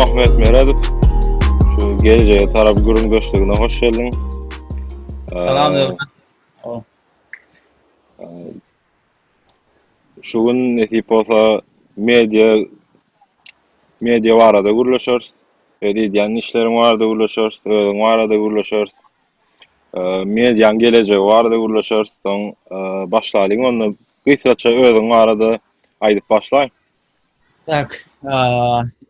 Ahmet Meredow. Şu gelejege tarap gürrüňdeşligine hoş geldiň. Salam Döwran. Şu gün nesip bolsa media media barada gürleşeris. Öz edýän işleriň barada gürleşeris, özüň barada gürleşeris. Mediaň gelejegi barada gürleşeris. Soň başlalyň onda gysgaça özüň barada aýdyp başlaý. Tak.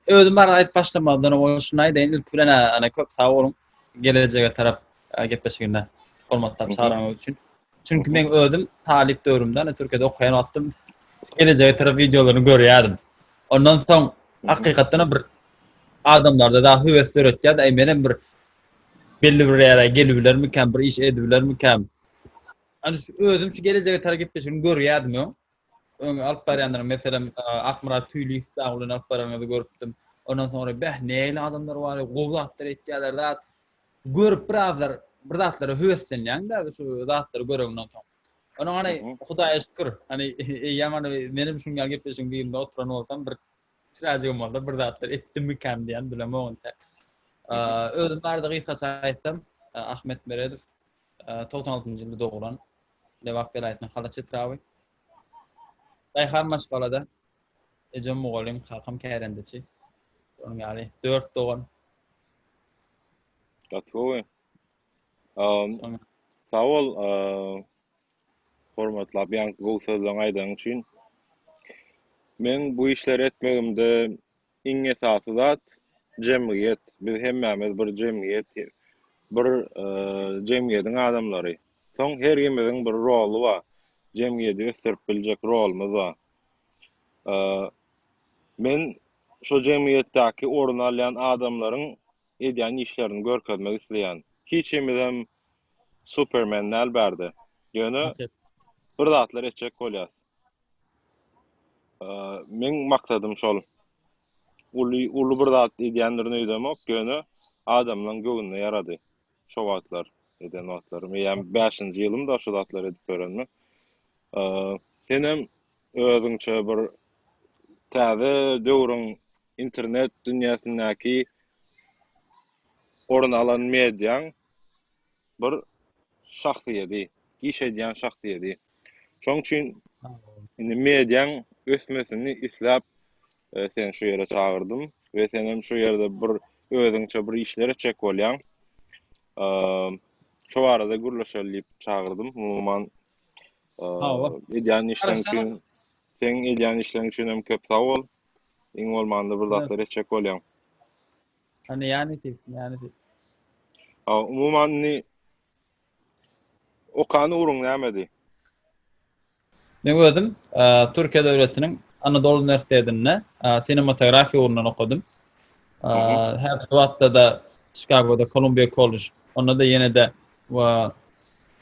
Özüm barada aýdyp başlamazdan owal şuny aýdaýyn, ilki bilen ana köp sag boluň gelejege tarap gepleşigine hormatlap çagyranyňyz üçin. Çünki men özüm talyp döwrümde ana Türkiýede okaýan wagtym gelejege tarap wideolaryny görýärdim. Ondan soň hakykatdan hem bir adamlarda da höwes döretýär, aý menem bir belli bir ýere gelibilermikäm, bir iş edibilermikäm. Ana şu özüm şu gelejege tarap gepleşigini görýärdim öň. Öň alyp barýanlaryň, meselem, Akmyrat Tüýliýew dagy bilen alyp baranyňyzy görüpdim. Ondan soňra beh, nähili adamlar bar, gowy zatlar etýärler zat. Görüp birazlar bir zatlara höweslenýäň-dä şu zatlary göreňden soň. Onuň hany Hudaýa şükür, hany eýýäm hany menem şuň ýaly gepleşigiň birinde oturan bolsam bir kiçiräjigem bolsa bir zatlar etdimmikäm diýen bilemok entek. Özüm barada gysgaça aýtsam, Ahmet Meredow 96-njy ýylda doglan. Lebap welaýatynyň Halaç etraby. Daýhan maşgalada. Ejem mugallym, kakam kärendeçi. Onuň ýaly dört dogan. Gaty gowy. Sag bol, hormatlap ýaňky gowy sözleňi aýdanyň üçin. Meň bu işleri etmegimde Iň esasy zat jemgyýet. Biz hemmämiz bir jemgyýet, bir jemgyýediň adamlary. Soň hergimiziň bir roly bar. Jemgyýedi ösdürip biljek rolumyz bar. Men şo jemgyýetdäki orun alýan adamlaryň edýän işlerini görkezmek isleýän. Hiçimizem supermen däl bärde. Ýöne bir zatlar etjek bolýas. Meň maksadym şol. Uly uly bir zat edýändirin öýdemok, ýöne adamlaň göwnüne ýarady. Şo wagtlar eden wagtlarym. Eýýäm bäşinji ýylym-da şu zatlary edip ýörenime. Senem özüňçe bir täze döwrüň internet dünýäsindäki orun alan mediaň bir şahsyýedi, iş edýän şahsyýedi. Şoň üçin indi mediaň ösmesini isläp e, seni şu ýere çagyrdym we sen hem şu ýerde bir özüňçe bir işler etjek bolýaň. Şu barada gürleşeli diýip çagyrdym. Umuman edýän işleň üçin seň edýän işleň üçin hem köp sag bol. Iň bolmanda bir zatlar etjek bolýaň. Hani ýa nesip, ýa nesip. A, umuman indi okan ugruň nämedi? Men özüm e, Türkiýe döwletiniň Anadolu uniwersitetinde e, sinematografiýa ugrundan okadym. E, häzirki wagtda-da Çikagoda Columbia College, onda-da ýene-de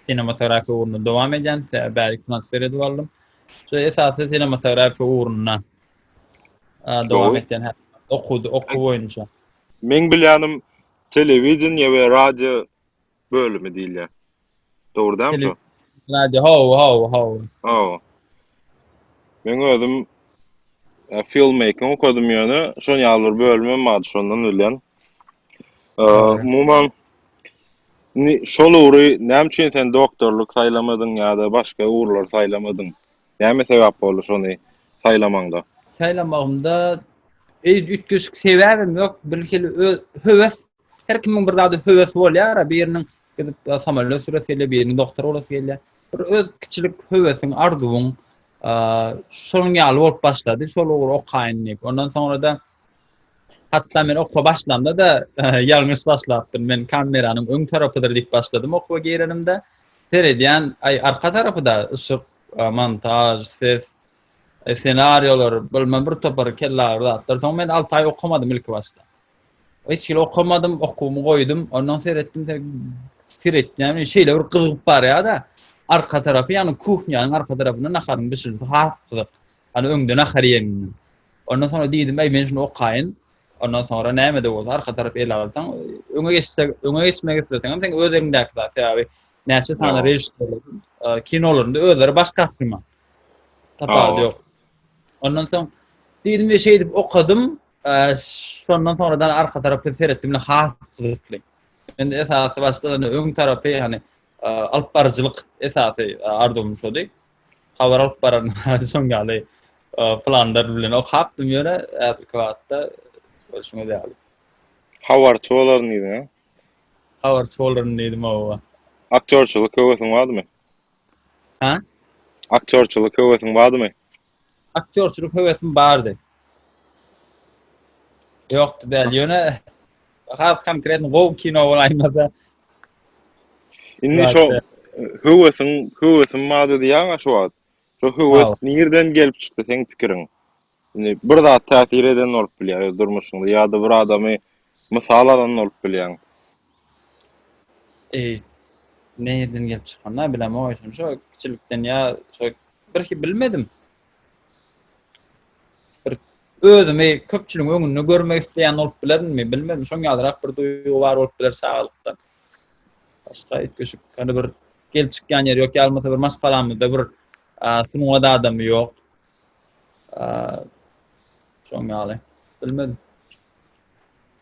sinematografiýa ugrunda dowam edýän, bärik transfer edip aldym. Şu esasy sinematografiýa ugrunda dowam etýän okuw okuw boýunça. Meň bilýänim telewideniýe we radio bölümi diýilýär. Dogry dälmi şo? Radio, hawa, hawa, hawa. Hawa. Meň özüm e, filmmaking okadym ýöne şon ýaly bir bölümem bardy şondan bilýän. E, umuman şol ugry näme üçin sen doktorlyk saýlamadyň ýa-da başga ugurlary saýlamadyň? Näme sebäp boldy şony saýlamaňda? Saýlamagymda üýtgeşik sebäbim ýok. Bir hili öz höwes, her kimiň bir zada höwesi bolýar, biriniň gidip e, samolýot süresi gelýär, biriniň doktor bolasy gelýär. Bir öz kiçilik höwesiň, arzuwyň e, şonuň ýaly bolup başlady. Şol ugry okaýyn diýip. Ondan soňra da hatda men okuwa başlamda-da e, ýalňyş başlapdym. Men kameranyň öň tarapydyr diýip başladym okuwa girenimde. Seredýän, aý arka tarapy-da yşyk, montaž, ses, ssenariýalar, bilmem bir topar kellagyry zatlar. Soň men 6 aý okamadym ilki başda. Hiç hili okamadym, okuwymy goýdum. Ondan seretdim, seretýän şeýle bir gyzygyp barýar-da. Arka tarapy, ýagny kuhnýanyň arka tarapynda naharyň bişirilmesi has gyzyk. Hany öňde nahar iýeninden. Ondan soňra diýdim, aý men şuny okaýyn. Ondan soňra näme-de bolsa arka tarap ele alsaň, öňe geçse, öňe geçmek isleseň hem seň öz eliňdäki zat. Sebäbi näçe sany režissýorlar kinolarynda özleri baş gahryman. Tapawudy ýok. Ondan soň diýdim we şeýdip okadym. Şondan soňradan arka tarapy seretdim has gyzykly. Men esasy başda öň tarapy hani alyp baryjylyk esasy arzuwym şody. Habar alyp baran şoň ýaly planlar bilen okapdym ýöne häzirki wagtda görşüňiz ýaly. Habarçy bolaryn diýdiň ha? Habarçy bolaryn diýdim hawa. Aktýorçylyk höwesiň bardymy? Ha? Aktýorçylyk höwesiň bardymy? Aktýorçylyk höwesim bardy. Ýokdy däl, ýöne has konkretno gowy kino bolaýmasa. Indi şo höwesiň, höwesim bardy diýýäň-ä şu wagt. Şo höwes nirden gelip çykdy seň pikiriň? Indi bir zat täsir eden bolup bilýär öz durmuşyňda ýa-da bir adamy mysal alan bolup bilýäň. Eý, nirden gelip çykanyny bilemok, şony şo kiçilikden ýa şo birki bilmedim. Bir özümi köpçüligiň öňünde görmek isleýän bolup bilerinmi, bilmedim. Şoň ýalyrak bir duýgy bar bolup biler çagalykdan. Başga üýtgeşik hany bir gelip çykýan ýeri ýok, ýa bolmasa bir maşgalamyzda bir sungat adamy ýok. Şoň ýaly. Bilmedim.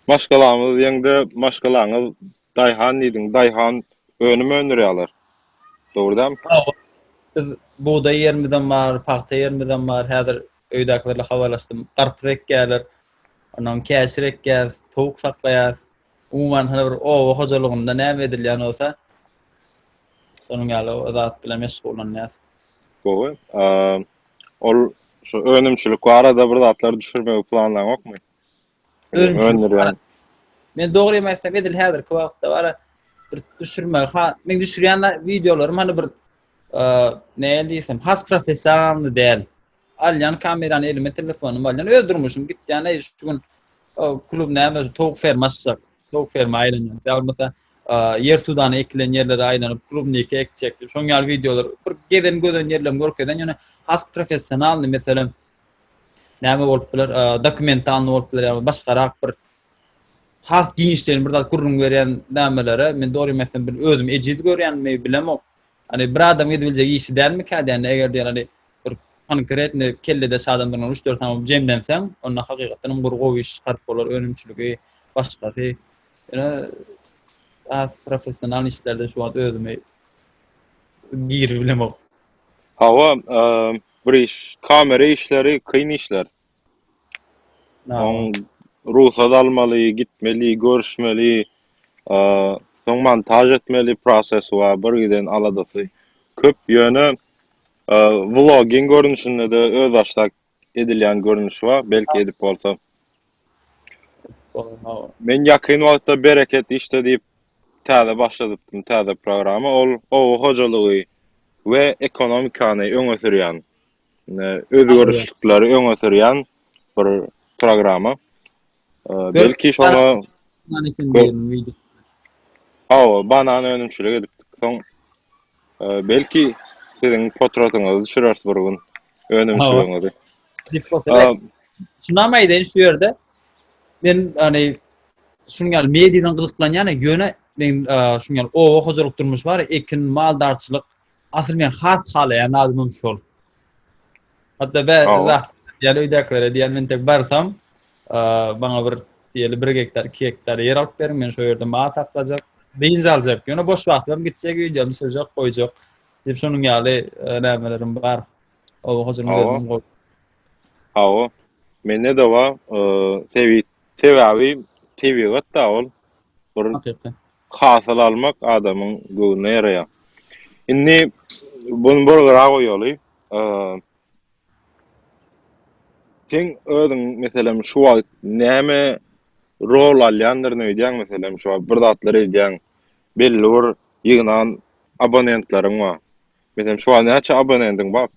Maşgalamyz diýeňde, maşgalaňyz daýhan diýdiň, daýhan önüm öndürýärler. Dogry dälmi? Hawa. Biz bugdaý ýerimizem bar, pagta ýerimizem bar. Häzir öýdäkilerle habarlaşdym. Garpyz ekýärler. Ondan käşir ekýäris, towuk saklaýarys. Umuman hany bir oba hojalygynda näme edilýän bolsa, şonuň ýaly o zat bilen meşgullanýarys. Gowy. Ol şu önümçilik barada bir zatlar düşürmegi planlaňokmy? Önümçilik. Men dogrymy aýtsam edil häzirki wagtda bara bir düşürmegi ha men düşürýän wideolarym hany bir näme diýsem has professionalny däl. Alýan kamerany elime telefonymy alýan öz durmuşym gitýän eý şu gün klub näme towuk ferma açjak. Towuk ferma aýlanýan. Ýa bolmasa ýer tudany ekilen ýerlere aýlanyp klubnika ekjek diýip şoň ýaly wideolar bir gezen gözen ýerlerimi görkezen ýöne has professionalny meselem näme bolup biler dokumentalny bolup biler ýa başgarak bir has giňişleýin bir zat gürrüň berýän nämelere men dogrymy aýtsam bir özüm ejiz görýänmi bilemok. Hani bir adam edibiljek işi dälmikä diýen eger diýen hani bir konkretny kelledeş adamlaryň 3-4 sany jemlenseň onda hakykatdan hem bir gowy iş çykaryp bolar önümçiligi başgasy. Ýöne has professional işlerde şu wagt özümi girip bilemok. Hawa, bir iş, kamera işleri kyn işler. Oň rugsat almaly, gitmeli, görüşmeli, soň montaž etmeli prosesi bar, bir giden aladasy köp. Ýöne vlogging görnüşinde-de özbaşdak edilýän görnüşi bar, belki edip bolsa. Men ýakyn wagtda Bereket işde diýip täze başladypdym täze programma. Ol oba hojalygy we ekonomikany öňe sürýän, özgerişlikleri öňe sürýän bir programma. Belki şoňa Hawa, banan önümçilik edipdik. Soň belki siziň potratyňyzy düşüreris bir gün önümçiligiňizi. Diýip bolsa. Şunam aýdaýyn şu ýerde. Men hani şunuň ýaly mediadan gyzyklanýan, ýöne men şunuň ýaly oba hojalyk durmuş bar, ekin, maldarçylyk. Asyl men has halaýan adamym şol. Hatda be ýaly öýdäkilere diýen men tek barsam, maňa bir diýeli 1 gektar, 2 gektar ýer alyp beriň, men şo ýerde mal saklajak, dynç aljak. Ýöne boş wagtlarym gitjek, wideomy düşürjek, goýjak. Diýip şonuň ýaly nämelerim bar. Oba hojalygyň özüniň gowy. Hawa. Mende-de bar. Sebit sebäbi tebigat-da ol. Bir Hakyky. hasyl almak adamyň göwnüne ýaraýar. Indi bunu bir gyra goýaly. Seň özüň meselem şu wagt näme rol alýandyryn öýdýäň meselem şu wagt bir zatlar edýäň belli bir ýygnan abonentleriň bar. Meselem şu wagt näçe abonentiň bar?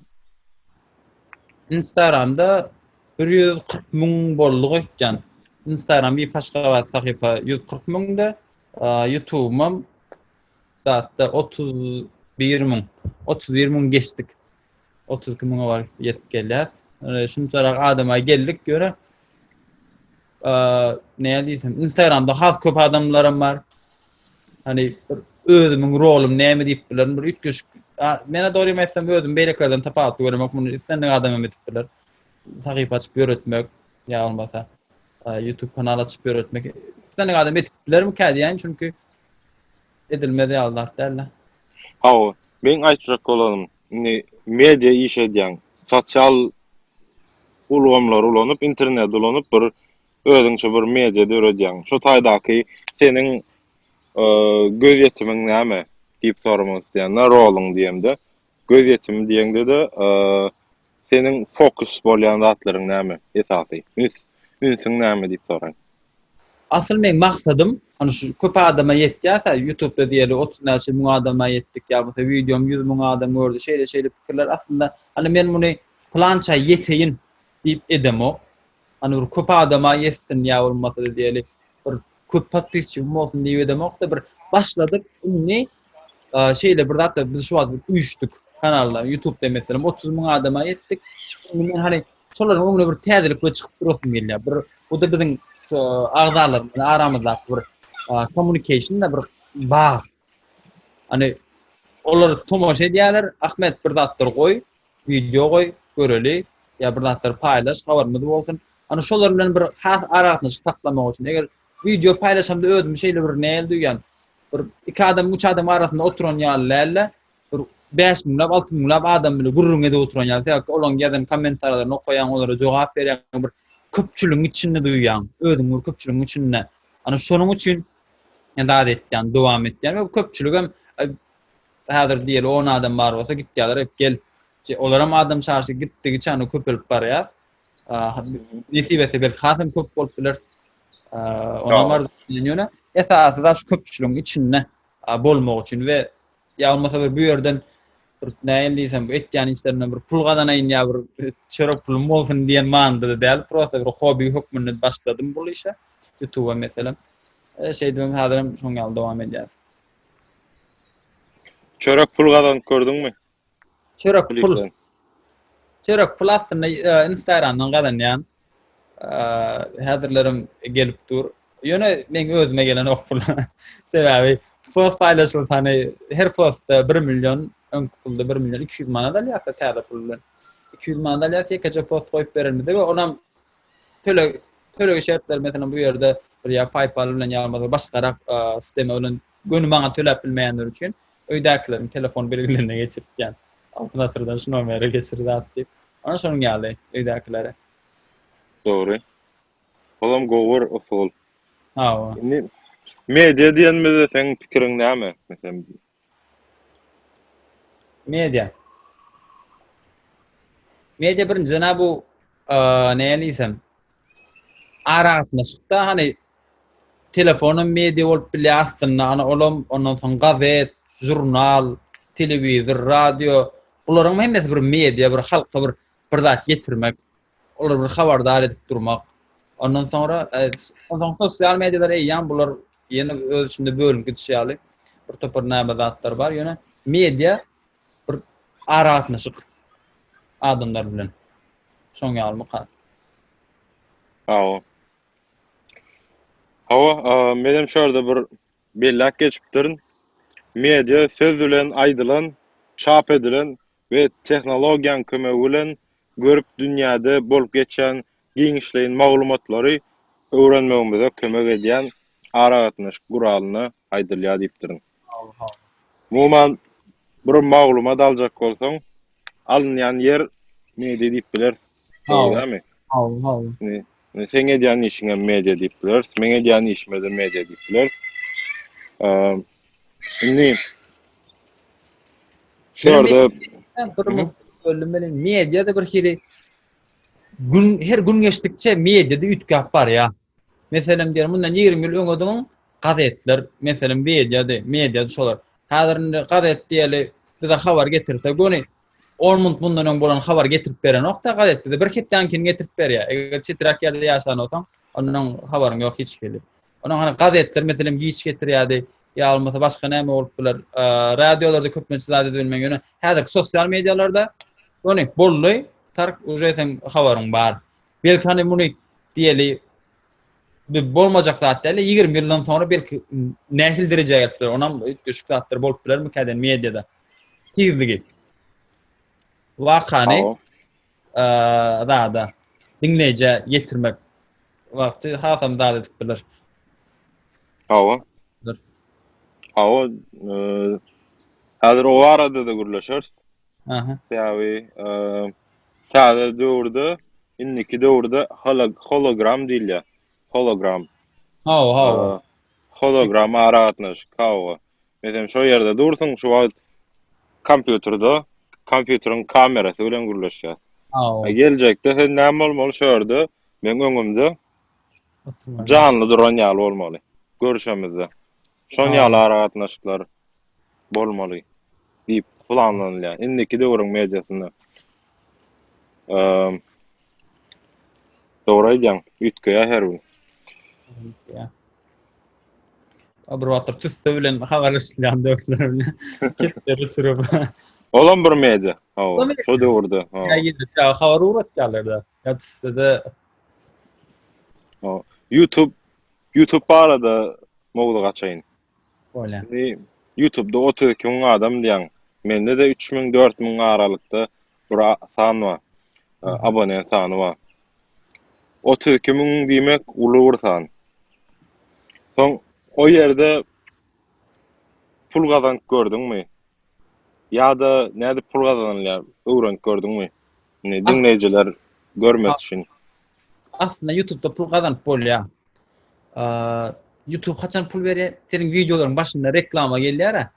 Instagramda 140 müň boldy öýtýän. Instagram bir Aşgabat sahypa 140 müňde, YouTube'um zatda 31 müň. 31 müň geçdik. 32 müňe baryp ýetip gelýäs. Şunçarak adama geldik ýöne näme diýsem, Instagramda has köp adamlaram bar. Hani bir özümiň rolum näme diýip bilerin, bir üýtgeşik. Menä dogrymy aýtsam özüm beýlekilerden tapawutly göremok, muny islendik adam hem edip biler. Sahypa açyp ýöretmek ýa bolmasa. YouTube kanal açyp ýöretmek. Islendik adam edip bilermikä diýýän, çünki edilmez ýaly zat däl-de. Hawa, meň aýtjak bolanym, indi media iş edýäň, sosial ulgamlary ulanyp, interneti ulanyp bir özüňçe bir media döredýäň. Şo taýdaky seniň gözýetimiň näme diýip soramak isleýän-de, roluň diýemde. Gözýetimi diýeňde-de, seniň fokus bolýan zatlaryň näme esasy? Üns, ünsüň näme diýip soraýyn. Asyl meň maksadym, hany şu köp adama ýetýärse, YouTube'da diýeli 30 näçe müň adama ýetdik ýa bolmasa wideom 100 müň adam gördi, şeýle-şeýle pikirler aslynda hany men muny pylança ýeteýin diýip edemok. Hany bir köp adama ýetsin ýa bolmasa-da diýeli bir köp podpisçigim bolsun diýip edemok-da bir başladyk indi şeýle bir zat biz şu wagt bir üýşdük kanalda YouTube'da meselem 30 müň adama ýetdik. Indi men hany şolaryň öňüne bir täzelik bilen çykyp durasym gelýär. Bir bu da biziň şu agzalarymyzyň aramyzdaky bir communication da bir bag. Hani olar tomaşa edýärler. Ahmet bir zatlar goý, wideo goý, göreli ýa bir zatlar paýlaş, habarymyz bolsun. Hani şolar bilen bir has aragatnaşyk saklamak üçin. Eger wideo paýlaşamda özümi şeýle bir näl duýýan. Bir iki adam, üç adam arasynda oturan ýaly däl-de, bir 5 müňläp, 6 müňläp adam bilen gürrüň edip oturan ýaly. Sebäbi olaryň ýazan kommentariýalaryny okaýaň, olara jogap berýäň, bir köpçüligiň içinde duýýaň, özüňi bir köpçüligiň içinde. Ana şonuň üçin zat etýän, dowam etýän we köpçüligem häzir diýeli 10 adam bar bolsa gitýärler, gel. Olaram adam çaşy gitdigiçe ony köpelip barýar. Nesip etse belki hasam köp bolup biler. Onam bar ýöne esasy zat şu köpçüligiň içinde bolmak üçin we ýa bolmasa bir bu ýerden bir nähili diýsem bu etýän işlerimden bir pul gazanaýyn ýa bir çörek pulum bolsun diýen manyda däl, prosta bir hobi hökmünde başladym bu işe. YouTube-a meselem. E, şeýdibem häzirem şoň ýaly dowam edýäs. Çörek pul gazanyp gördüňmi? Çörek pul. Çörek pul aslynda e, Instagramdan gazanýan. E, häzirlerim gelip dur. Ýöne meň özüme gelen ok pul. Sebäbi post paýlaşylsa hani her postda 1 million, öňki pulda 1 million 200 manat alýarsa täze pul bilen. 200 manat alýarsa ýekeje post goýup berenimizde we onam töleg töleg şertleri meselem bu ýerde bir ýa PayPal bilen ýa bolmasa başgarak e, sistema bilen göni maňa töläp bilmeýänler üçin öýdäkileriň telefon belgilerine geçirtýän. Altyn asyrdan şu nomere geçir zat diýip. Ana şonuň ýaly öýdäkilere. Dogry. Olam gowy bir usul. Hawa. Indi media diýenimizde seň pikiriň näme? Meselem Media. Media birinjiden bu näme diýsem aragatnaşykda hani telefonam media bolup bilýär aslynda ana olam ondan soň gazet, žurnal, telewizor, radio bularyň hemmesi bir media, bir halka bir bir zat ýetirmek, olary bir habardar edip durmak. Ondan soňra e, ondan sosial medialar eýýäm bular ýene öz içinde bölünip gidişi ýaly bir topar näme zatlar bar. Ýöne media bir aragatnaşyk adamlar bilen. Şoň ýalymyka? Hawa. Hawa, menem şu ýerde bir belläp geçipdirin. Media söz bilen aýdylan, çap edilen we tehnologiýanyň kömegi bilen görüp dünýäde bolup geçýän giňişleýin maglumatlary öwrenmegimize kömek edýän aragatnaşyk guralyna aýdylýar diýipdirin. Umuman, bir maglumat aljak bolsaň, alynýan ýer media diýip bileris. Dogry dälmi? Hawa, hawa. Indi seň edýän işiňe media diýip bileris, meň edýän işime-de media diýip bileris. Indi şu ýerde bir media-da bir hili gün her gün geçdikçe media-da üýtgäp barýar. Meselem diýelim, mundan 20 ýyl öňe diňiň gazetler, meselem mediady, mediady şolar. Häzir indi gazet diýeli bize habar getirse, göni 10 minut mundan öň bolan habar getirip berenok-da gazet bize bir hepdäniňkini getirip berýär. Eger çeträk ýerde ýaşan bolsaň, ondan habaryň ýok hiç hili. Onuň hani gazetler meselem giç getirýärdi, ýa bolmasa başga näme bolup biler. Radiolarda köplenç zat edilmeýär. Ýöne häzirki sosial medialarda göni boldy, tark uje seň habaryň bar. Belki hani muny diýeli bir bolmajak zat däl, 20 ýyldan soňra belki nähili derejä gelip biler, onam üýtgeşik zatlar bolup bilermi käden mediada. Tizligi. Wakany zada diňleýjä ýetirmek. Wagty hasam zat edip biler. Hawa. Hawa, e, häzir o barada-da gürleşeris. Aha. Sebäbi e, täze döwürde, indiki döwürde hologram diýilýär. Hologram. Hawa, hawa. E, hologram aragatnaşyk, hawa. Meselem, şo ýerde dursuň, şu wagt kompýuterde, kompýuteriň kamerasy bilen gürleşýäs. Hawa. Geljekde sen näme bolmaly şo ýerde, meň öňümde janly duran ýaly bolmaly. Görüşemizde. Şon ýaly aragatnaşyklar bolmaly diýip planlanylýar. Indiki döwrüň mediasynda. Eee Dogry aýdýaň, üýtgeýär her gün. Üýtgeýär. Bir wagtlar tüsse bilen habarlaşylýan döwürler bilen kepderi sürüp. Olam bir media. Hawa, şo döwürde. Ýa habar ugratýarlar-da. Ýa tüssede. YouTube YouTube barada mowzuk açaýyn. Bolýar. Indi YouTube'da 32 müň adam diýýäň. Mende-de 3000, 4000 aralykda bir san bar. Abonent sany bar. 32 müň diýmek uly bir san. Soň o ýerde pul gazanyp gördüňmi? Ýa-da nädip pul gazanylýar öwrenip gördüňmi? Indi diňleýjiler görmesi üçin. Aslynda YouTube'da pul gazanyp bolýar. YouTube haçan pul berýär? Seniň wideolaryň başynda reklama gelýär-ä.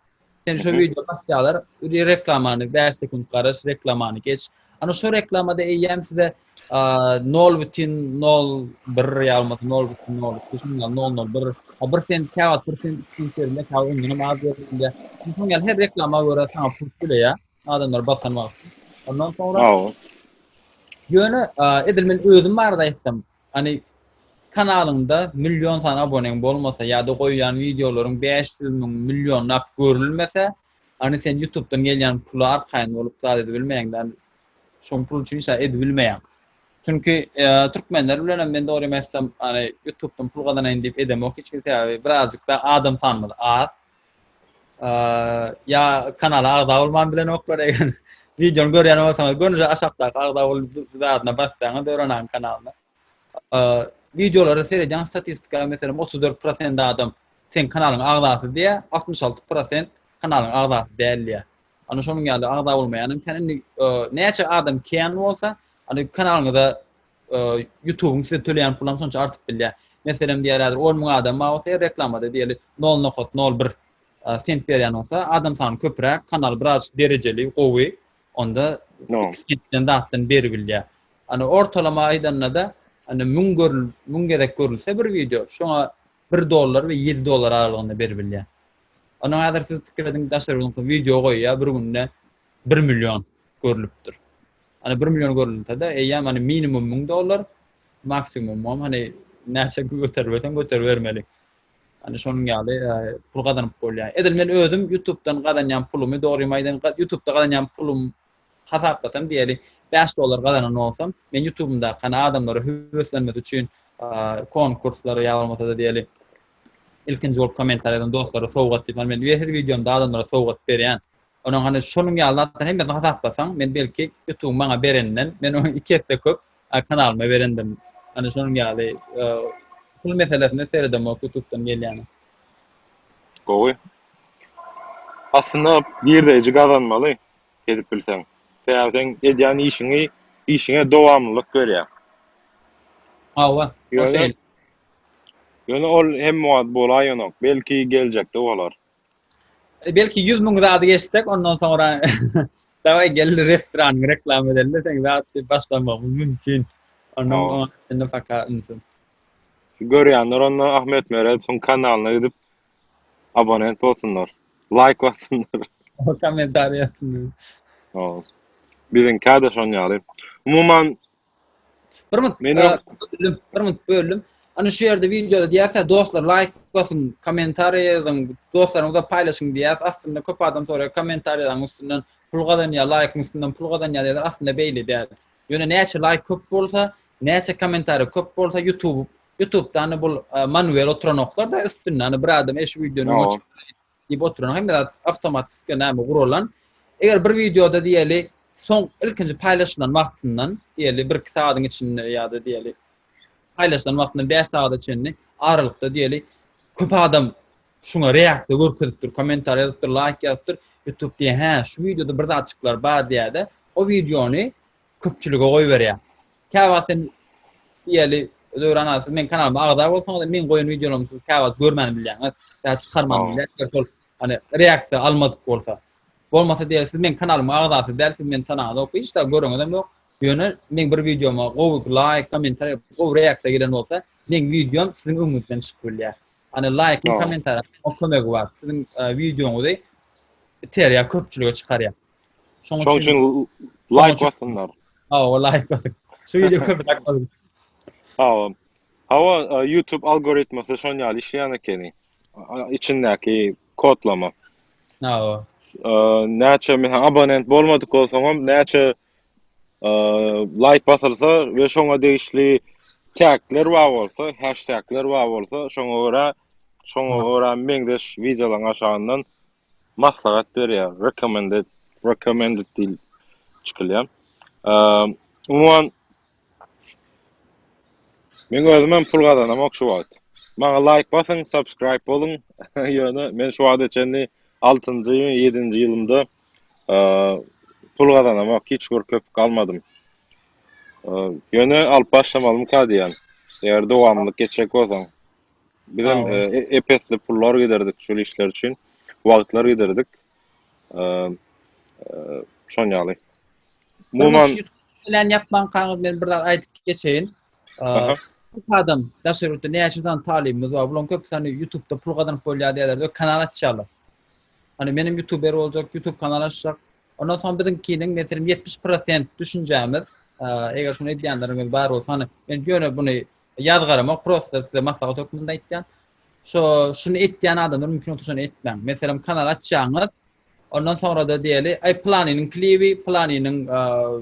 Sen şo wideo basýarlar, reklamany 5 sekunt garaş, reklamany geç. Ana şo reklamada eýýäm size 0,01 ýa bolmasa 0,02 şunuň ýaly 0,01 a 1 sent käwagt 1 sent 2 sent berilýär, käwagt ondan hem az berilýär. Şonuň ýaly her reklama görä saňa pul töleýär adamlar basan wagty. Ondan soňra Ýöne edil men özüm barada aýtsam, Hany kanalyňda million sany aboneň bolmasa ýa-da goýýan wideolaryň 500 müň, millionlap görülmese, hany sen ýutubdan gelýän pula arkaýyn bolup zat edibilmeýäň-de, hany şoň pul üçin hiç zat edibilmeýäň. Çünki türkmenler bilenem men dogrymy aýtsam, hany ýutubdan pul gazanaýyn diýip edemok hiç kim, sebäbi birazjyk-da adam sanymyz az. Ýa kanala agza bolman bilenoklar eger wideony görýän bolsaňyz gönüje aşakdaky agza bol zadyna bassaňyz Döwran kanalyna. Wideolara seredýän statistika meselem 34% adam seň kanalyň agzasy diýýär, 66% kanalyň agzasy däl diýýär. Ana şonuň ýaly agza bolmaýan hem kän. Indi näçe adam kän bolsa, ana kanalyňyza YouTube'yň size töleýän pulam şonça artyp bilýär. Meselem diýer häzir 10 müň adam bar bolsa her reklamada diýeli 0.01 sent berýän bolsa, adam sany köpräk, kanal biraz derejeli, gowy, onda 2 sentden zatdan beribilýär. Ana ortalama aýdanda-da, ana 1000 görül, 1000 gezek görülse bir wideo, şoňa 1 dollar we 7 dollar aralygynda beribilýär. Onuň häzir siz pikir ediň, daşary ýurtda wideo goýýar, bir günde 1 million görlüpdir. Hani 1 million görülse-de, eýýäm hani minimum 1000 dollar, maksimumam hani näçe göteriberseň göteribermeli. Hani şonuň ýaly e, pul gazanyp bolýar. Edil men özüm YouTube-dan gazanýan pulumy, dogrymy aýdan, YouTube-da gazanýan pulum hasaplasam diýeli 5 dollar gazanan bolsam, men YouTube-umdaky hani adamlara höweslenmesi üçin e, konkurslar ýa bolmasa-da diýeli ilkinji bolup kommentariýa ýazan dostlara sowgat diýip, hani men her wideomda adamlara sowgat berýän. Onuň hany şonuň ýaly zatlaryň hemmesini hasaplasaň, men belki YouTube maňa bereninden, men ony iki esse köp kanalyma berendim. Hany şonuň ýaly pul meselesine seredemok YouTube-dan gelýäni. Gowy. Aslynda girdeýji gazanmaly edip bilseň. Sebäbi sen edýän işiňi işiňe dowamlylyk berýär. Hawa, o şeýle. Ýöne ol hemme wagt bolaýanok. Belki geljekde bolar. E, belki 100 müň zady geçsek, ondan soňra daway gel restoranyň reklama edeli sen zat diýip başlamagymyz mümkin. Ondan oňa indi faka ünsün. Görýänler onda Ahmet Meredowyň kanalyna gidip abonent bolsunlar. Like bassynlar. Kommentariý ýazsynlar. Biziňkä-de şon ýaly. Umuman Bir minut, Men e, böldüm, bir minut böldüm. Ana şu ýerde wideoda diýýärse, dostlar laýk basyň, kommentariýa ýazyň, dostlaryňyza paýlaşyň diýýär. Aslynda köp adam soraýar, kommentariýalaryň üstünden pul gazanýar, laýkyň üstünden pul gazanýar diýýär. Aslynda beýle däl. Ýöne näçe laýk köp bolsa, näçe kommentariýa köp bolsa, YouTube YouTube'da hani bu e, manuel oturanoklar da üstünde hani bir adam eş wideony öňe çykarýar diýip oturan hemme zat awtomatiki näme guralan. Eger bir wideoda diýeli soň ilkinji paýlaşylan wagtyndan diýeli 1-2 sagadyň içinde ýa-da diýeli. Paýlaşylan wagtyndan 5 sagada çenli aralykda diýeli köp adam şuňa reaksiýa görkezipdir, kommentariý ýazypdyr, laýk ýazypdyr. YouTube diýýär, hä, şu wideoda bir zatjyklar bar diýýär-de, o wideony köpçülige goýberýär. Käwagt sen diýeli, Döwran aga, siz meň kanalyma agza bolsaňyz, meň goýan wideolarymy siz käwagt görmän bilýäňiz, ýa çykarman bilýäňiz, şol hani reaksiýa almadyk bolsa. Bolmasa diýeli, siz meň kanalymyň agzasy däl, siz meni tanaňyzok, hiç zat göreňizem ýok. Ýöne meň bir wideoma gowy laýk, kommentariý, gowy reaksiýa gelen bolsa, meň wideom siziň öňüňizden çykyp bilýär. Hani laýkyň, kommentariýa o kömegi bar. Siziň e, wideoňyzy iterýär, köpçülige çykarýar. Şoň üçin laýk basynlar. Hawa, laýk basyň. Şu wideo köpräk basyň. Hawa. Hawa, e, YouTube algoritmasy şon ýaly işleýän ekeni. Içindäki kodlama. Hawa. E, näçe meselem abonent bolmadyk bolsaňam, näçe e, laýk basylsa we şoňa degişli tagler bar bolsa, hashtagler bar bolsa, şoňa görä şoňa görä meňzeş wideolaryň aşagyndan maslahat berýär. Recommended, recommended diýip çykylýar. Umuman men özüm hem pul gazanamok şu wagt. Maňa like basyň, subscribe boluň. Ýöne men şu wagta çenli 6-njy, 7-nji ýylymda pul gazanamok, hiç bir köpük almadym. Ýöne alyp başlamalymyka diýýän. Eger dowamlylyk geçjek bolsaň. Bizem e, epesli pullar giderdik şol işler üçin. Wagtlar giderdik. Şon ýaly. Umuman bilen ýapmankaňyz men bir zat aýdyp geçeýin. Köp adam daşary ýurtda näçe sany talybymyz bar. Bularyň köpüsi hani YouTube'da pul gazanyp bolýar diýýärler we kanal açýarlar. Hani menem YouTuber boljak, YouTube kanal açjak. Ondan soň biziňkiniň meselem 70% düşünjämiz, eger şuny edýänleriňiz bar bolsa, hani men ýöne buny Ýazgaramok prosta size maslahat hökmünde aýtýan. Şo şuny etýän adamlar mümkin bolsa şony etmäň. Meselem kanal açýaňyz, ondan soňra-da diýeli, aý pylanynyň klibi, pylanynyň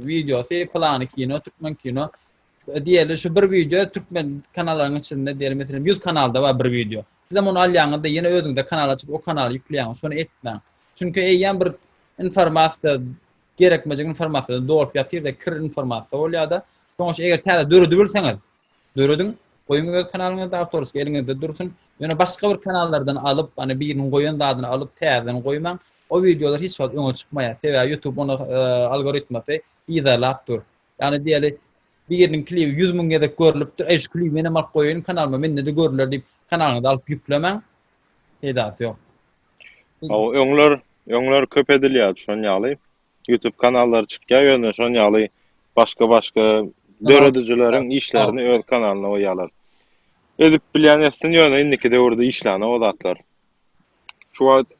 wideosy, pylany kino, türkmen kino. Diýeli şu bir wideo türkmen kanallaryň içinde diýeli meselem 100 kanalda bar bir wideo. Sizem ony alýaňyzda ýene özüňize kanal açyp o kanaly ýükleýäňiz. Şony etmäň. Çünki eýýäm bir informasiýa gerekmejek informasiýadan dolup ýatyr-da, kir informasiýa bolýar-da. Şonuň üçin eger täze döredibilseňiz, dörediň, goýuň öz kanalyňyzda awtorskiý eliňizde dursun. Ýöne başga bir kanallardan alyp, hani biriniň goýan zadyny alyp täzeden goýmaň. O wideolar hiç wagt öňe çykmaýar. Sebäbi YouTube ony e, algoritmasy yzarlap dur. Ýagny diýeli biriniň klibi 100 müň gezek görlüpdir. Eý şu klibi menem alyp goýaýyn kanalyma, mende-de görüler diýip kanalyňyza alyp ýüklemäň. Peýdasy ýok. Hawa, öňler, öňler köp edilýärdi şon ýaly. YouTube kanallary çykýar, ýöne şon ýaly başga-başga döredijileriň işlerini öz kanalyna goýýarlar. Edip bilýän etsin, ýöne indiki döwürde işlänok o zatlar. Şu wagt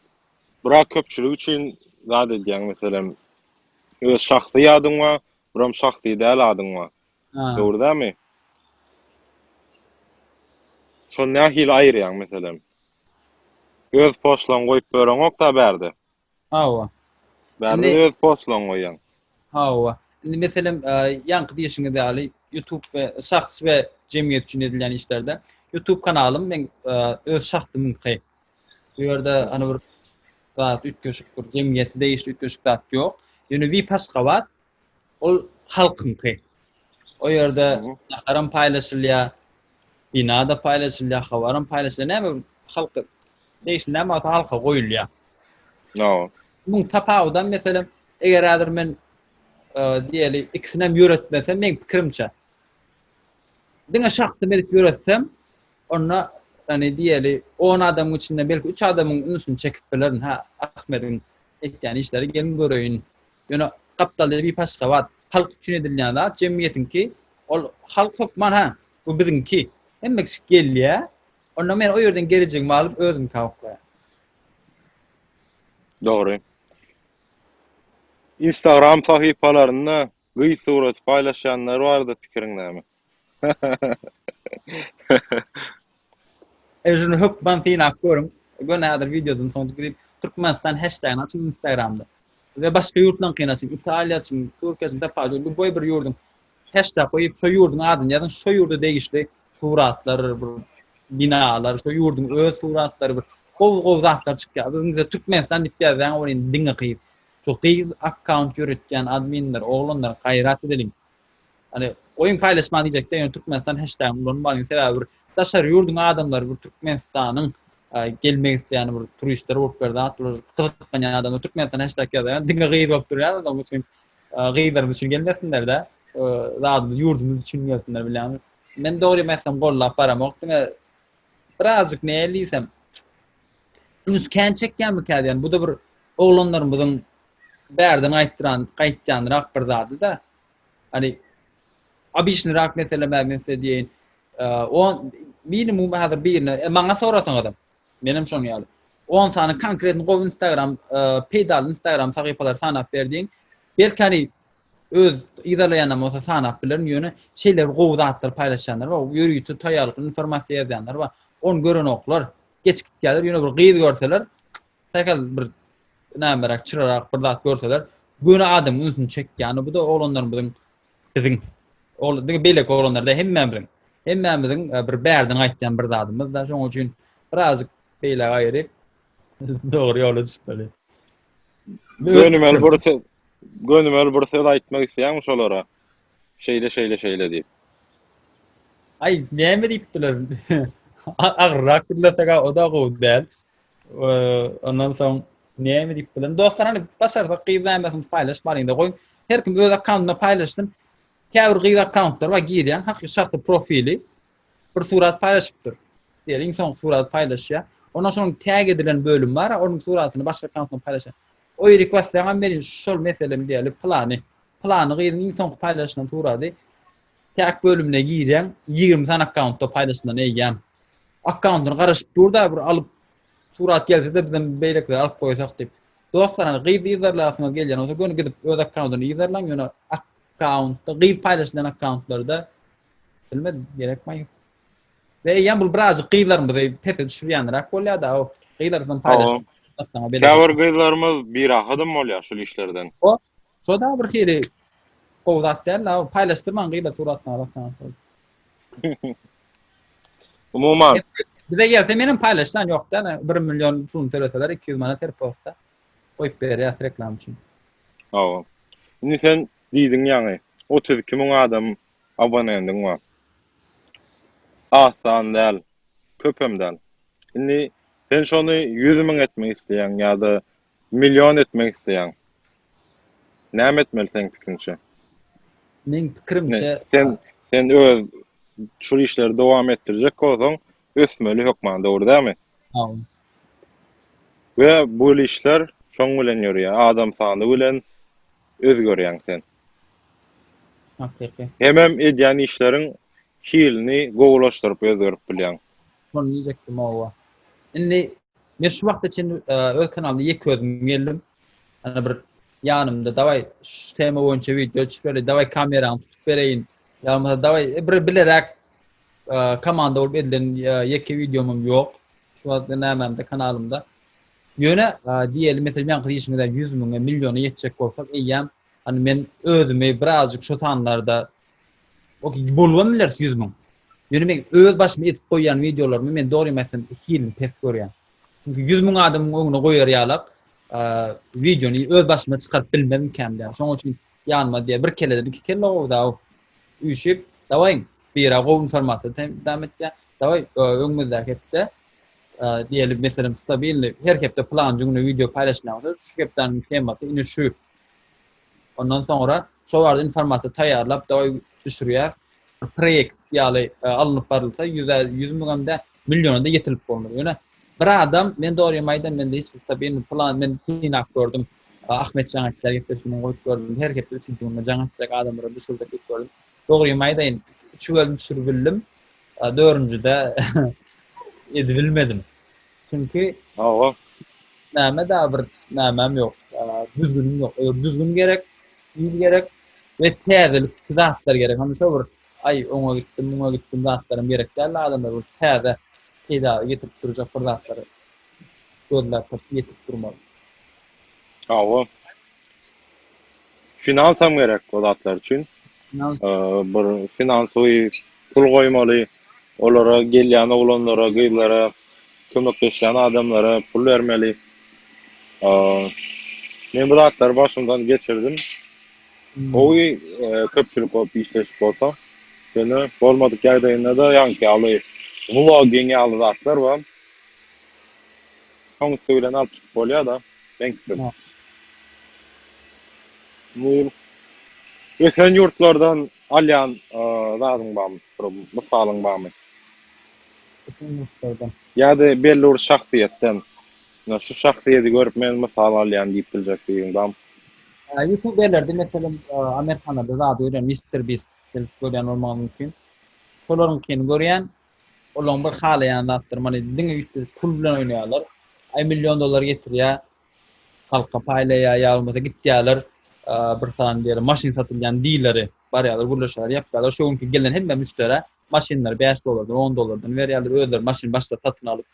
biraz köpçülik üçin zat edýäň, meselem, öz şahsy adyň bar, biram şahsy däl adyň bar. Dogry dälmi? Şony nähili aýyrýaň, meselem? Öz postlaryňy goýup bereňok-da bärde. Hawa. Bärde Indi, öz postlaryňy goýýaň. Hawa. Indi meselem, e, ýaňky diýişiňiz ýaly YouTube we şahs we jemgyýet üçin edilýän işlerde YouTube kanalym men e, öz şahsymyňky. Bu ýerde hani bir zat üýtgeşik bir jemgyýete degişli üýtgeşik zat ýok. Ýöne VIP Aşgabat Ol halkyňky. O ýerde naharam paýlaşylýar, bina-da paýlaşylýar, habaram paýlaşylýar. Näme halka degişli näme bolsa halka goýulýar. No. Muň tapawudam meselem, eger häzir men e, diýeli ikisini hem ýöretmesem, meň pikirimçe diňe şahsym edip ýöretsem, onda ýani diýeli 10 adamyň içinde belki 3 adamyň ünsüni çekip bilerin. Ha, Ahmediň etýän işleri geliň göreýin. Ýöne gapdalda bir Aşgabat halk üçin edilýän zat jemgyýetiňki. Ol halk hökman ha bu biziňki. Hemme kişi gelýär. Onda men o ýerden gelejegimi alyp özümkä oklaýan. Dogry. Instagram sahypalarynda gyz suraty paýlaşýanlar barada pikiriň näme? E şuny hökman synap görüň. Göni häzir wideodan soň gidip Türkmenistan hashtagini açyň Instagramda. We başga ýurtlaryňkyny açyň. Italiýa açyň, Türkiýe açyň, tapawudy ýok. Lýuboý bir ýurduň hashtag goýup şo ýurduň adyny ýazyň, şo ýurda degişli suratlar, bir binalar, şo ýurduň öz suratlary bir gowy gowy zatlar çykýar. Biziň bize Türkmenistan diýip ýazýaň, ol indi diňe gyz. Şu gyz akkaunt ýöretýän adminler, oglanlar gaýrat edeliň. Hani. Goýuň paýlaşman diýjekde ýöne Türkmenistan heştagini ulanmalyň sebäbi bir daşary ýurduň adamlary bir Türkmenistanyň gelmek isleýän bir turistler bolup bir zat bular gyzyklanýan adamlar Türkmenistan heştag ýazýar diňe gyz bolup durýar onuň üçin gyzlarymyz üçin gelmesinler-de zadymyz ýurdumyz üçin gelsinler bilýäňmi men dogrymy aýtsam gollap baramok diňe birazjyk näl diýsem üns kän çekýänmikä diýen bu-da bir oglanlarymyzyň bärden gaýtdyran gaýtýanrak bir zady-da Hani obiçnyrak mesele men size diýeýin. On minimum häzir birine e, maňa sorasaňyzam menem şoň ýaly. 10 sany konkretny gowy Instagram peýdaly Instagram sahypalary sanap ber diýiň. Belki hani öz yzarlaýanam bolsa sanap bilerin, ýöne şeýle bir gowy zatlar paýlaşýanlar bar, ýörite taýýarlykly informasiýa ýazýanlar bar. Ony görenoklar. Geçip gitýärler, ýöne bir gyz görseler, sähel bir nämeräk çyrarak bir zat görseler, göni adamyň ünsüni çekýär. Bu da oglanlarymyzyň biziň ol diňe beýleki oglanlar da hemmämiziň hemmämiziň e, bir bärden gaýtýan bir zadymyz da şonuň üçin birazjyk beýle aýry dogry ýola düşmeli. Gönümel bir söz gönümel bir söz aýtmak isleýäňmi şolara? Şeýle şeýle şeýle diýip. Aý, näme diýip bilerin? Agyrrak gürlesek o da gowy däl. Ondan soň näme diýip bilerin? Dostlar hany başarsak gyz nämesini paýlaşmalyň-da goýuň. Her kim öz akkauntynda paýlaşsyn. Käbir gyz akkauntlar bar girýän hakyky şahsy profili bir surat paýlaşypdyr. Diýeli iň soňky suraty paýlaşýar. Ondan soň tag edilen bölüm bar, onuň suratyny başga akkauntdan paýlaşýar. O ýerik bassaňam meniň şol meselem diýeli plany. Plany gyzyň iň soňky paýlaşylan surady tag bölümine girýäň, 20 sany akkauntda paýlaşylan eýýäm. Akkauntyny garaşyp dur-da bir alyp surat gelse-de bizem beýlekileri alyp goýsak diýip. Dostlar hani gyz yzarlasyňyz gelýän bolsa göni gidip öz akkauntyny yzarlaň ýöne akkauntda gyz paýlaşylan akkauntlarda bilmedim gerekmi? Ve eýýäm bu birazjyk gyzlarymyzy pese düşürýänräk bolýar-da o gyzlardan paýlaşyp. Käbir gyzlarymyz birahadam bolýar şul işlerden. O şo da bir hili gowy zat däl-de paýlaşdyrmaň gyzlar suratlaryny akkauntda. Umuman. Bize gelse menem paýlaşsan ýok däl. 1 million puluny töleseler 200 manat her posta goýup berýäs reklama üçin. Hawa. Indi sen diýdiň ýaňy 32 müň adam abonendiň bar. Az san däl, köpem däl. Indi sen şony 100 müň etmek isleýäň ýa-da million etmek isleýäň. Näme etmeli seň pikiriňçe? Meň pikirimçe sen sen öz şu işleri dowam etdirjek bolsaň, ösmeli hökman, dogry dälmi? Hawa. We bu işler şoň bilen ýörýär, adam sany bilen özgerýäň sen. Hakyky. Hemem edýän işleriň hilini gowulaşdyryp özgerip bilýäň. Şony diýjekdim, hawa. Indi Men şu wagta çenli e, öz kanalymda ýeke özüm geldim. Ana bir ýanymda dawaý şu tema boýunça wideo düşüreli, dawaý kamerany tutup bereýin. Ýa bolmasa dawaý e, bir bileräk e, komanda bolup edilen e, ýeke wideomym ýok. Şu wagt nämämde kanalymda. Ýöne diýeli meselem ýaňky diýişiňizde 100 müňe, milliona ýetjek bolsak eýýäm hani men özümi birazjyk şu sanlarda Ok, bolubam bileris 100 müň. Ýöne men öz başyma edip goýýan wideolarymy men dogrymy aýtsam hilini pes görýän. Çünki 100 müň adamyň öňüne goýar ýalak wideony öz başyma çykaryp bilmezmikäm diýýän. Şonuň üçin ýanyma diýýär bir kelleden iki kelle gowy da üýşüp dawaýyň bira gowy informasiýa dam etýär. Dawaý öňümizdäki hepde diýeli meselem stabilny her hepde planjy güni wideo paýlaşylýan bolsa şu hepdäniň temasy ine şu Ondan soňra şo barada informasiýa taýýarlap dawaý düşürýär. Bir proýekt ýaly e, alnyp barylsa ýüze 100 müňem däl, milliona-da ýetilip bolmaz. Ýöne bir adam, men dogrymy aýdam, mende hiç stabilny plan, men synap gördüm. Ahmet jaň etýär, gepleşigini goýup gördüm. Her hepde üçünji günde jaň etjek adamlara düşürjek diýip gördüm. Dogrymy aýdaýyn, üç bölüm düşürip bildim. Dördünjide edibilmedim. Çünki Hawa. Näme da bir nämem ýok. Düzgünim ýok. Eger düzgün gerek, hil gerek we täzelik zatlar gerek. Hany şo bir aý oňa gitdim, muňa gitdim zatlaram gerek däl adamlar bir täze peýda getirip durjak bir zatlary gözläp tapyp ýetip durmaly. Hawa. Finansam gerek o zatlar üçin. Bir finansowy pul goýmaly, olara gelýän oglanlara, gyzlara, kömekleşýän adamlara pul bermeli. Men bu zatlary başymdan geçirdim. Gowy köpçülik bolup işleşip bolsa. Ýöne bolmadyk ýagdaýynda-da ýaňky ýaly vlogging ýaly zatlar bar. Şoň üsti bilen alyp çykyp bolýar-da, meň pikirim. Bu ösen ýurtlardan alýan zadyň barmy, bir mysalyň barmy? Ösen ýurtlardan. Ýa-da belli bir şahsyýetden, şu şahsyýeti görüp men mysal alýan diýip biljek biriň barmy? Ýutuberlerde meselem Amerikanlarda zady görýän Mister Beast bilip görýän bolmagy mümkin. Şolaryňkyny görýän, olaryň bir halaýan zatlary many diňe üýtgedip pul bilen oýnaýarlar. Aý million dollar getirýär, halka paýlaýar ýa bolmasa gitýärler bir sany diýeli maşyn satylýan dileri barýarlar gürleşýärler ýapýarlar. Şo günki gelen hemme müşderä maşynlary 5 dollardan 10 dollardan berýärler özleri maşyn başda satyn alyp.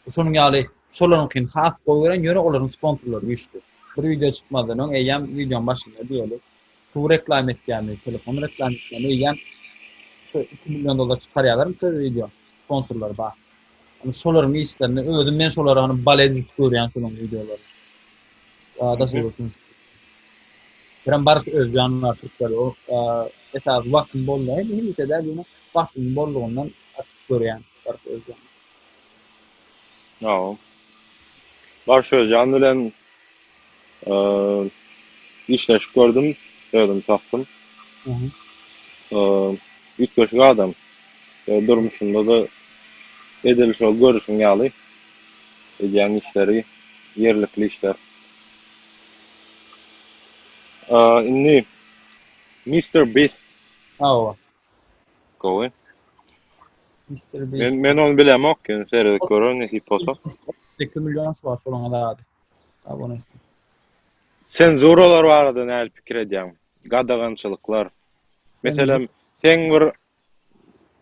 Şonuň ýaly şolaryňkyny has gowy gören ýöne olaryň sponsorlary güýçli. Bir wideo çykmazdan öň eýýäm wideoň başynda diýeli suw reklam etýärmi, telefon reklam etýärmi eýýäm şu 2 million dollar çykarýarlarmy şol wideo sponsorlary bar. Hani şolaryň işlerini özüm men şolary hani balet edip görýän şolaryň wideolaryny. Daşary ýurtdan. Birem Baryş Özjan bar türkler. O esasy wagtym boldy. Hemişe däl ýöne wagtymyň bollugyndan açyp görýän Baryş Özjan. Ýa. Baryş Özjan bilen işleşip gördüm, özüm şahsym. Üýtgeşik adam. Durmuşynda-da edil şol görüşiň ýaly edýän işleri ýerlikli işler. Indi Mister Beast. Hawa. Gowy. Mister Beast. Men men ony bilemok, ýöne seredip görerin nesip bolsa. 2 million şu wagt şolaň zady. Abonesi. Senzuralar barada nähili pikir edýäň? Gadagançylyklar. Meselem, seň bir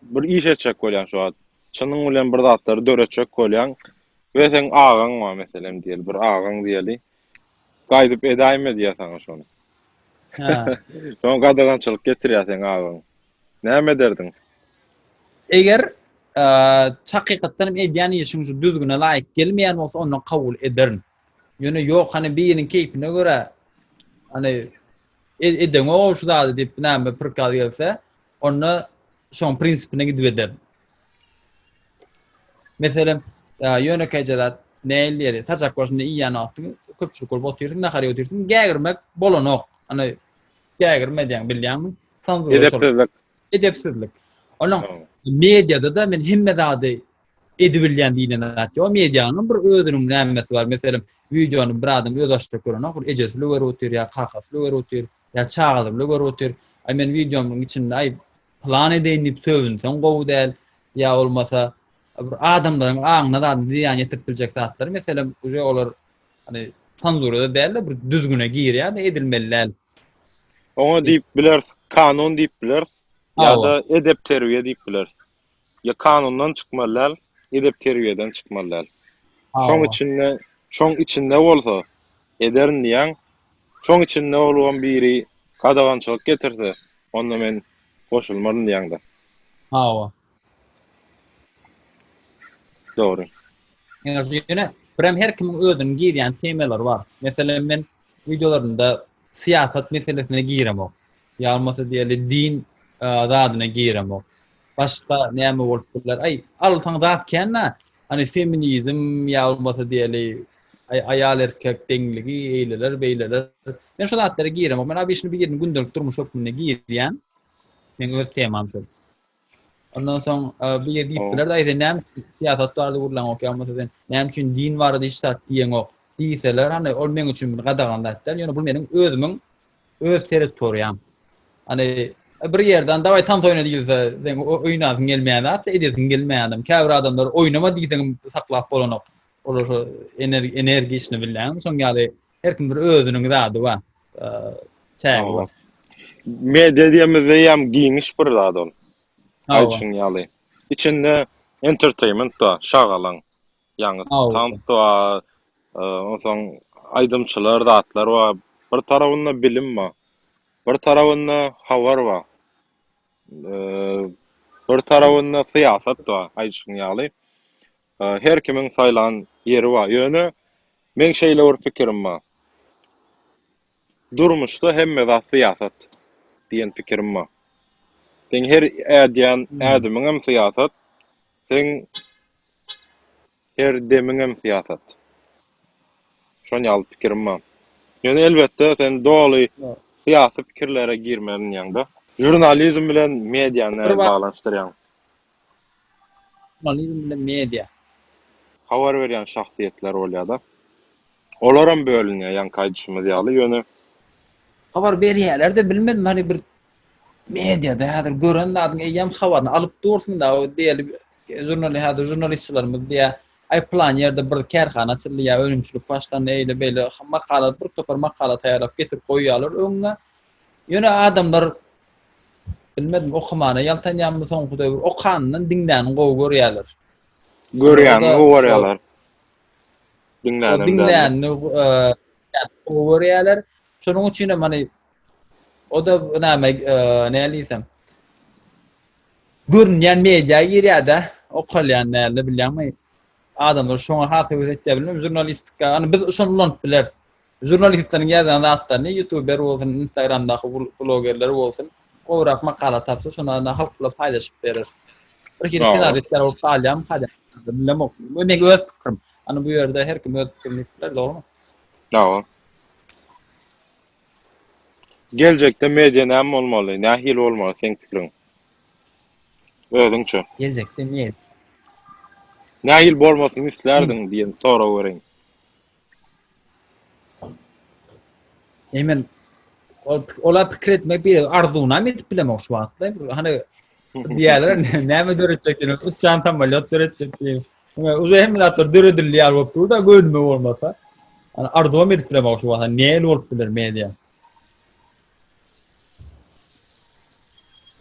bir iş etjek bolýaň şu wagt. Çynyň bilen bir zatlary döretjek bolýaň we seň agaň bar meselem diýeli, bir agaň diýeli. Gaýdyp edäýme diýýär saňa şony. Hä. Soň gadagançylyk getirýär seň agaň. Näme ederdiň? Eger hakykatdan hem edýän işiň şu düzgüne laýyk gelmeýän bolsa onda kabul ederin. Ýöne ýok hany biriniň keýpine görä hany edeňok şu zady diýip näme prikaz gelse onda şoň prinsipine gidip ederin. Meselem, ýönekeýje zat, näil diýeli, saçak başynda iýýän wagtyň köpçülik bolup otyrsyň, nahar iýip otyrsyň, gägirmek bolanok. Hany gägirme diýýäň, bilýäňmi? Sanzura şol. Edepsizlik. Edepsizlik. Onuň mediada-da men hemme zady edibilýän diýlen zat ýok. Medianyň bir özüniň nämesi bar. Meselem, wideony bir adam özbaşdak görenok, bir ejesi bile görüp otyr ýa kakasy bile görüp otyr, ýa çagalary bile görüp otyr. Aý men wideomyň içinde aý plan edeýin diýip sögünseň gowy däl, ýa bolmasa bir adamlaryň aňyna zadyny zyýan ýetirip biljek zatlar, meselem, uje olar hani senzurada däl-de bir düzgüne girýär-de edilmeli däl. Oňa diýip bileris, kanun diýip bileris, ýa-da edep-terbiýe diýip bileris. Ýa kanundan çykmaly däl, edep-terbiýeden çykmaly däl. Şoň içinde, şoň içinde bolsa ederin diýýäň, şoň içinde bolubam biri gadagançylyk getirse, onda men goşulmaryn diýýäň-de. Hawa. Dogry. Ýöne birem her kimiň özüniň girýän temalary bar. Meselem men wideolarymda syýasat meselesine giremok. Ýa bolmasa diýeli din zadyna giremok. Başga näme bolup biler? Aý, alsaň zat kän-dä. Hani feminizm ýa bolmasa diýeli aý aýal erkek deňligi eýleler beýleler. Men şo zatlara giremok. Men obişni bir ýerini gündelik durmuş hökmünde girýän. Meň öz temam şol. Ondan soň bir ýer diýip biler, aý sen näme üçin syýasat barada gürläňok ýa bolmasa sen näme üçin din barada hiç zat diýeňok diýseler, hany ol meň üçin bir gadagan zat däl, ýöne bu meniň özümiň öz territoriýam. Hany bir ýerden dawaý tans oýna diýilse, seň oýnasyň gelmeýän zat, edesiň gelmeýän adam. Käbir adamlar oýnama diýseň saklap bolanok. Olar şo energiýa işini bilýän. Şoň ýaly her kim bir özüniň zady bar. Çägi bar. Media diýemizde hem giňiş bir zat ol. Aýdyşyň ýaly. Içinde entertainment bar, şagalaň. Ýaňy tans bar, onsoň aýdymçylar, zatlar bar. Bir tarabynda bilim bar. Bir tarabynda habar bar. Bir tarabynda syýasat bar, aýdyşyň ýaly. Her kimiň saýlan ýeri bar. Ýöne meň şeýle bir pikirim bar. Durmuşda hemme zat syýasat diýen pikirim bar. Seň her ädýän ädimiňem syýasat, seň her demiňem syýasat. Şon ýaly pikirim bar. Ýöne elbetde sen doly syýasy pikirlere girmerin ýaňda. Žurnalizm bilen mediany näme baglanyşdyrýaň? Žurnalizm bilen media. Habar berýän şahsyýetler bolýar-da. Olaram bölünýär ýaňky aýdyşymyz ýaly, ýöne. Habar berýärler-de bilmedim hany bir mediada häzir gören zadyň eýýäm habaryny alyp dursuň da o diýeli žurnali häzir žurnalistçilerimiz diýýär aý pylan ýerde bir kärhana açyldy ýa önümçilik başlandy eýle beýle makala bir topar makala taýýarlap getirip goýýarlar öňüňe. Ýöne adamlar bilmedim okamana ýaltanýarmy soňky döwür okanyndan diňlänini gowy görýärler. Görýänini gowy görýärler. Diňlänini diňlänini gowy görýärler. Şonuň üçin hem hani o-da näme näme diýsem görünýän media girýär-de, okalýan dälde bilýäňmi? Adamlar şoňa has höwes etýär bilmem žurnalistika. Hani biz şony ulanyp bileris. Žurnalistleriň ýazan zatlaryny ýutuber bolsun, instagramdaky blogerler bolsun, gowrak makala tapsa şony halk bilen paýlaşyp berer. Bir hili ssenaristler bolup galýarmyka diýip bilemok. Bu meň öz pikirim. Hani bu ýerde her kim öz pikirini aýdyp biler, dogrymy? Dogry. Geljekde media näme bolmaly, nähili bolmaly seň pikiriň? Özüňçe. Geljekde media. Nähili bolmasyny islärdiň diýen sorag bereýin. E men ol ola pikir etmek bir arzuwynam edip bilemok şu wagtda. Hani diýerler näme döretjek diýip, uçan samolýot döretjek diýip. Uje hemme zatlar döredilýär bolup dur da göwnüme bolmasa. Hani arzuwam edip bilemok şu wagtda. Nähili bolup biler media?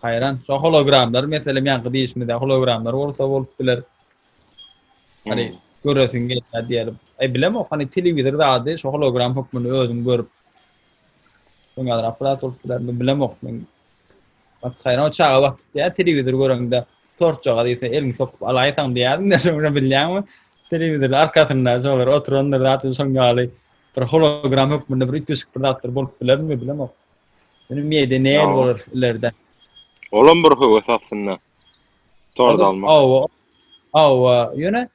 Haýran. Şo hologramlar meselem ýaňky diýişimizde hologramlar bolsa bolup biler. Hani hmm. göresiň gelýär diýelim. Aý bilemok, hani telewizor zady şo hologram hökmünde özüň görüp. Şoň ýaly apparat bolup biler, men bilemok men. Gaty haýran o çaga wagty diýär, telewizor göreňde tortjaga diýse eliňi sokup alaýsaň diýýärdiň-de, şoňa bilýäňmi? Telewizor arkasynda şolar oturandyr zat şoň ýaly bir hologram hökmünde bir üýtgeşik bir zatlar bolup bilermi bilemok. Ýöne media näl bolar ileride. Olam bir höwes aslynda. Tort almak. Hawa. Hawa, ýöne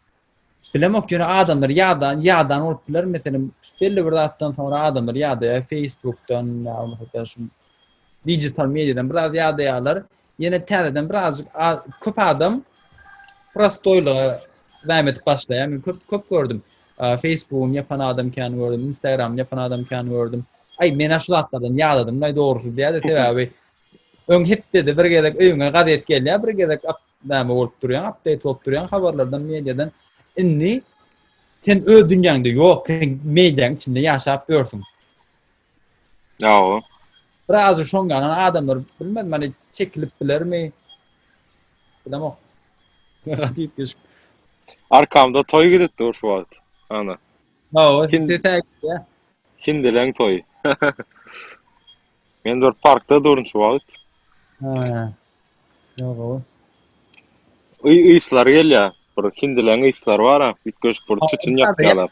bilemok, ýöne adamlar ýadan, ýadan bolup biler, meselem, belli bir zatdan soňra adamlar ýadaýar, Facebookdan ýa bolmasa şu digital mediadan biraz ýadaýarlar. Ýene täzeden birazjyk köp adam prostoýlyga näme edip başlaýar. Men köp köp gördüm. Facebookyny ýapan adam kän gördüm, Instagramyny ýapan adam kän gördüm. Aý, men şu zatlardan ýadadym, dogrusy diýýär-de, sebäbi Öň hepdede bir gezek öýüňe gazet gelýär, bir gezek näme bolup durýaň, update bolup durýaň habarlardan, mediadan. Indi sen öz dünýäňde ýok, sen mediaň içinde ýaşap ýörsüň. Ýa. Biraz şoň ýaly adamlar bilmedim, hani çekilip bilermi? Bilemok. Gaty üýtgeşik. Arkamda toý gidip dur şu wagt. Ana. Hawa, hindi. Hindileň toýy. Men bir parkda durun şu wagt. Ha. Ýok, gowy. Iý yslary gelýär. Bir hindileň yslary bar ha, üýtgeşik bir tütün ýakýarlar.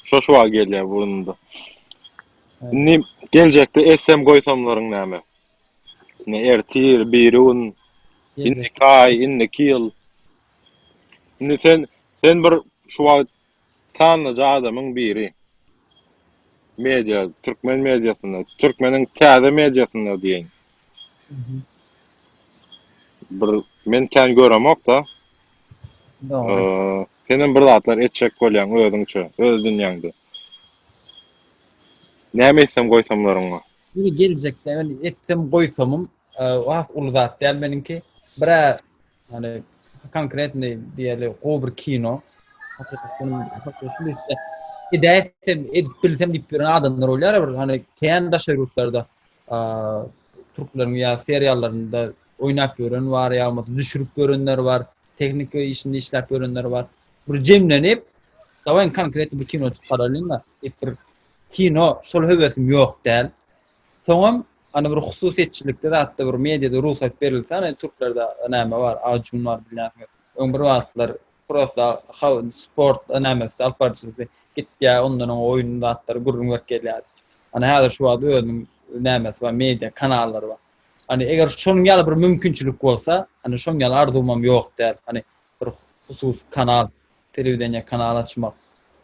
Şo şu wagt gelýär burnumda. Indi geljekde etsem goýsamlaryň näme? Indi ertir, biri gün, indiki aý, indiki ýyl. Indi sen sen bir şu wagt Sanlyja adamyň biri. Media, türkmen mediasynda, türkmeniň täze mediasynda diýeýin. Bir men kän göremok-da. Dogry. Senem bir zatlar etjek bolýaň özüňçe, öz dünýäňde. Näme etsem goýsamlaryň bar? Indi geljekde men etsem goýsamym has uly zat däl meniňki. Bir-ä Ýani konkretny diýeli gowy bir kino. Hakykatdan edäýsem, edip bilsem diýip ýören adamlar bolýar bir hani kän daşary ýurtlarda türkleriň ýa seriallarynda oýnap ýören bar, ýa bolmasa düşürip ýörenler bar, tehniki işinde işläp ýörenler bar. Bir jemlenip, dawaý konkretny bir kino çykaralyň-da diýip bir kino şol höwesim ýok däl. Soňam hany bir hususyýetçilikde zatda bir mediada rugsat berilse hany türklerde näme bar Acun bar bilýänsiňiz. Öň bir wagtlar prosta sport nämesi alyp baryjysy gitýär ondan oňa oýun zatlary gürrüň berip gelýär. Hany häzir şu wagt özüniň nämesi bar media kanallary bar. Hani eger şonuň ýaly bir mümkinçilik bolsa, hani şonuň ýaly arzuwymam ýok däl. Hani bir hususy kanal, telewideniýe kanal açmak,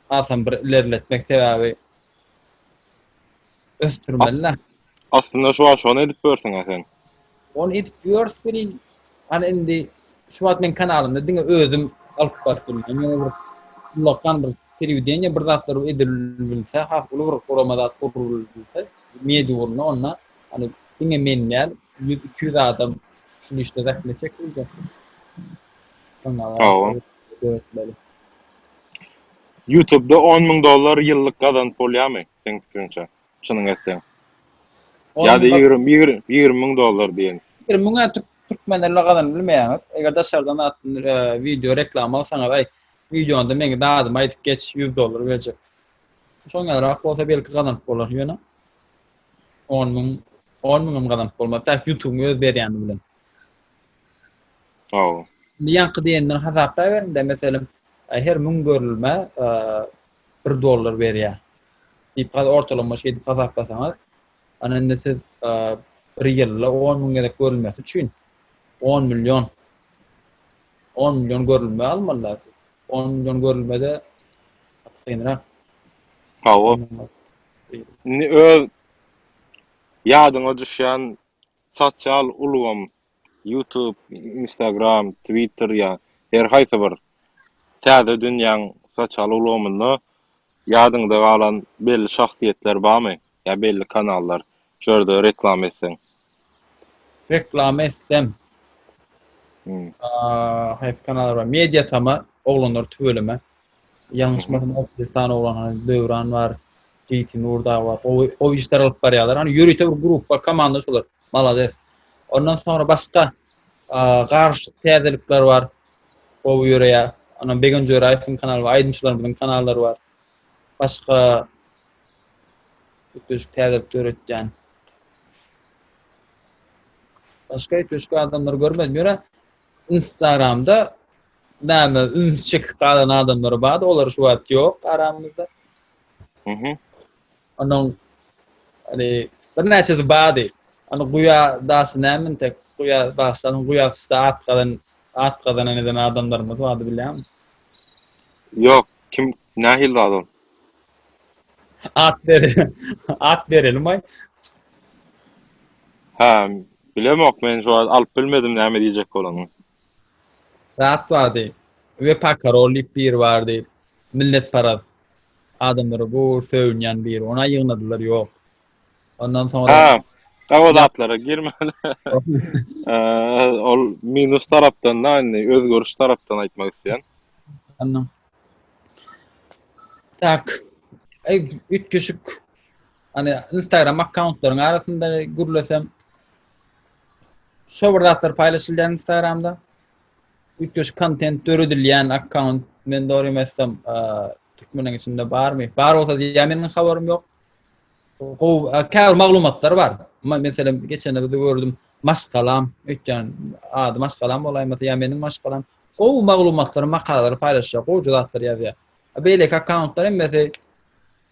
hasam bir ilerletmek sebäbi ösdürmeli-dä. Aslynda şu wagt şony edip ýörsüň-ä sen. Ony edip ýörüs welin, hany indi şu wagt meň kanalymda diňe özüm alyp baryp bilmen. Ýöne bir ullakan bir telewideniýe bir zatlar edilbilse, has uly bir gurama zat gurulbilse, media ugrunda onda hany diňe men däl, 100-200 adam şu işde zähmet çekip biljek. Hawa. Döretmeli. YouTube'da 10 müň dollar ýyllyk gazanyp bolýarmy, seň pikiriňçe? Çynyňy etseň. Ýa-da 20 20 20 müň dollar diýen. 20 müň türk türkmenlerle gazanyp bilmeýäňiz. Eger daşardan at, e, wideo reklama alsaňyz, aý, wideonda meň dadymy aýdyp geç 100 dollar berjek. Şoň ýalyrak bolsa belki gazanyp bolar ýöne 10 müň 10 müňem gazanyp bolmaz. Tak YouTube-yň öz berýäni bilen. Hawa. Indi ýaňky diýenden hasaplaýberiň-de, meselem, her müň görülme e, 1 dollar berýär diýip ortalama şeýdip hasaplasaňyz, ana indi siz e, bir ýylda 10 müň gezek görülmesi üçin 10 million 10 million görülme almaly siz. 10 million görülmede gaty kynrak. Hawa. Indi öz ýadyňa düşýän sosial ulgam YouTube, Instagram, Twitter ýa her haýsy bir täze dünýäň sosial ulgamynda ýadyňda galan belli şahsyýetler barmy ýa belli kanallar şu ýerde reklama etseň? Reklama etsem. Hmm. Haýsy kanallar bar? Media Tama, oglanlar tüweleme. Ýalňyşmasam 30 sany oglan, hani Döwran bar, GT Nur dagy bar. Gowy, gowy işler alyp barýarlar. Hani ýörite bir gruppa, komanda şolar. Malades. Ondan soňra başga garyşyk täzelikler bar. Gowy ýöreýär. Ondan Begen Joraýewiň kanaly bar, aýdymçylarymyzyň kanallary bar. Başga üýtgeşik täzelik döretýän. Başga üýtgeşik adamlary görmedim. Ýöne Instagramda näme üns çekip galan adamlar bardy, olar şu wagt ýok aramyzda. Mhm. Onuň hani birnäçesi bardy. Ony guýa daşy näme entek guýa daşlaryň guýa syçda at gazan at gazanan eden adamlarymyz bardy bilýäňmi? Ýok, kim nähili zat ol? At ber at berelim aý. Hä, bilemok men şu wagt alyp bilmedim näme diýjek bolanyny. Zat bardy. Wepa Karol diýip biri bardy. Milletparaz. Adamlara bu sögünýän biri. Ona ýygnadylar ýok. Ondan soňra Ha, o zatlara girmeli. Ol minus tarapdan da indi özgeriş tarapdan aýtmak isleýän. Anladım. Tak. Ey, üýtgeşik hani Instagram akkauntlaryň arasynda gürlesem şo bir zatlar paýlaşylýan Instagramda. Üýtgeşik kontent döredilýän akkaunt men dogry aýtsam, türkmeniň içinde barmy? Bar bolsa diýýän meniň habarym ýok. Gowy käbir maglumatlar bar. Meselem, geçende bir gördüm, maşgalam, öýtýän ady maşgalam bolaýmasa ýa meniň maşgalam. Gowy maglumatlary, makalalary paýlaşýar, gowja zatlar ýazýar. Beýleki akkauntlar hemmesi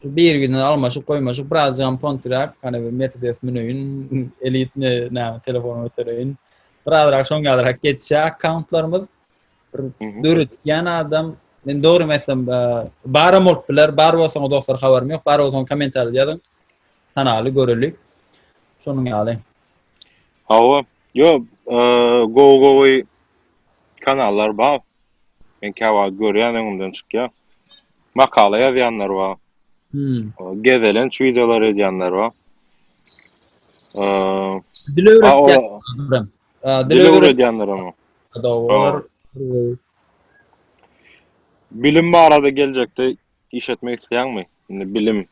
bir-birinden almaşyp goýmaşyp birazjygam pontirak, hany bir Mercedes müneýin, elitni näme telefon götereýin. Birazrak şoň ýalyrak geçýär akkauntlarymyz. Bir döredýän adam, men dogrymy aýtsam, baram bolup biler, bar bolsaňyz dostlar habarym ýok, bar bolsaňyz kommentariýada ýazyň. Kanaly göreli. Şonuň ýaly. Hawa, ýok, gowy-gowy kanallar bar. Men käwagt görýän öňümden çykýar. Makala ýazýanlar bar. Hmm. Gezelenç wideolar edýänler bar. Dil öwretýän. Dil öwredýänler hem. Olar Bilim barada geljekde iş etmek isleýäňmi? Indi bilim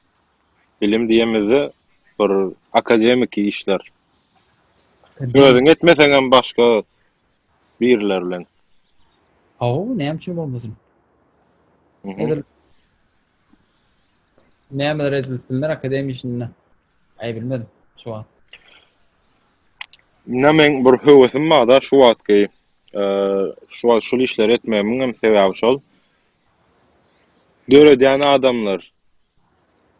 bilim diýemizde bir akademiki işler. Özüň etmeseň hem başga biriler bilen. Hawa, näme üçin bolmasyn? Edil nämeler edilip bilner akademiýa işinde? Aý bilmedim şu wagt. Ine meň bir höwesim bar-da şu wagtky şu wagt şul işleri etmegimiň hem sebäbi şol. Döredýän adamlar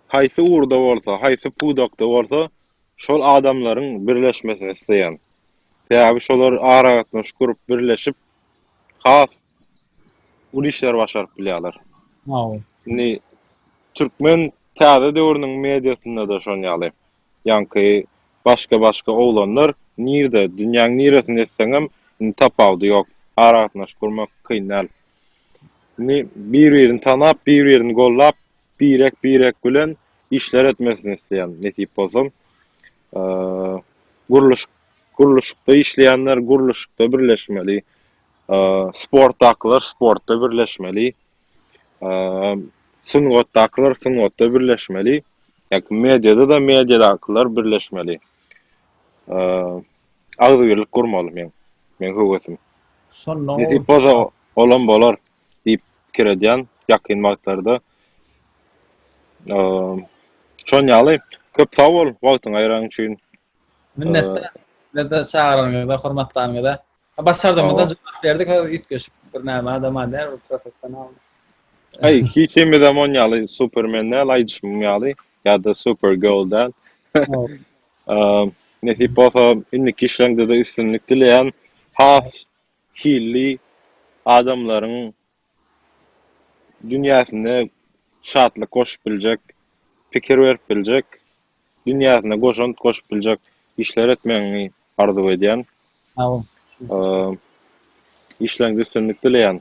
haýsy ugurda bolsa, haýsy pudakda bolsa şol adamlaryň birleşmesini isleýän. Sebäbi şolar aragatnaşyk gurup, birleşip has uly işleri başaryp bilýärler. Hawa. Indi türkmen täze döwrüniň mediasynda-da şon ýaly. Ýaňky başga-başga oglanlar nirde, dünýäň niresinde etseňem indi tapawudy ýok. Aragatnaşyk gurmak kyn däl. Indi bir-birini tanap, bir-birini gollap, birek-birek bilen işler etmesini isleýän, nesip bolsa. Gurluşyk gurluşykda işleýänler gurluşykda birleşmeli. Sportdakylar sportda birleşmeli. Sungatdakylar sungatda birleşmeli. Ýa-ki mediada-da mediadakylar birleşmeli. Agzybirlik gurmaly meň meň höwesim. Şonda Nesip bolsa olam bolar diýip pikir edýän ýakyn wagtlarda. Şon ýaly köp sag bol wagtyňy aýyranyň üçin. Minnetdar. Size-de çagyranyňyza, hormatlanyňyza. Başardygymyzdan jogap berdik, hozir üýtgeşik bir näme adam däl, bir professional. Aý, hiçimizem on ýaly supermen däl, aýdyşym ýaly ýa-da supergirl däl. Nesip bolsa indiki işleňde-de üstünlik dileýän. Has hilli adamlaryň dünýäsine şatlyk goşup biljek, pikir berip biljek, dünýäsine goşant goşup biljek işler etmegiňi arzuw edýän. Sag bol. Işleriňde üstünlik dileýän.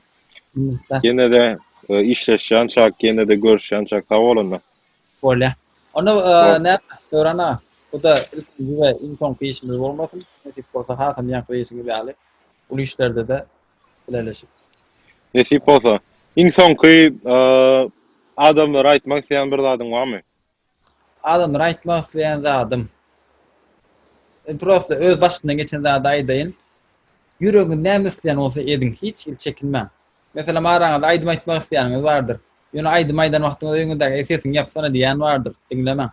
Ýene-de işleşýänçäk, ýene-de görüşýänçäk sag bol onda. Bolýa. Onda näme, Döwran aga, bu-da ilkinji we iň soňky işimiz bolmasyn. Nesip bolsa hasam ýaňky diýşiňiz ýaly uly işlerde-de bileleşip. Nesip bolsa. Iň soňky adamlara aýtmak isleýän bir zadyň barmy? Adamlara aýtmak isleýän zadym. Prosta öz başymdan geçen zady aýdaýyn. Ýüregiňiz näme isleýän bolsa ediň, hiç hili çekinmäň. Meselem, araňyzda aýdym aýtmak isleýäniňiz bardyr. Ýöne aýdym aýdan wagtyňyz öýüňizdäki eý sesiňi ýapsana diýýän bardyr. Diňlemäň.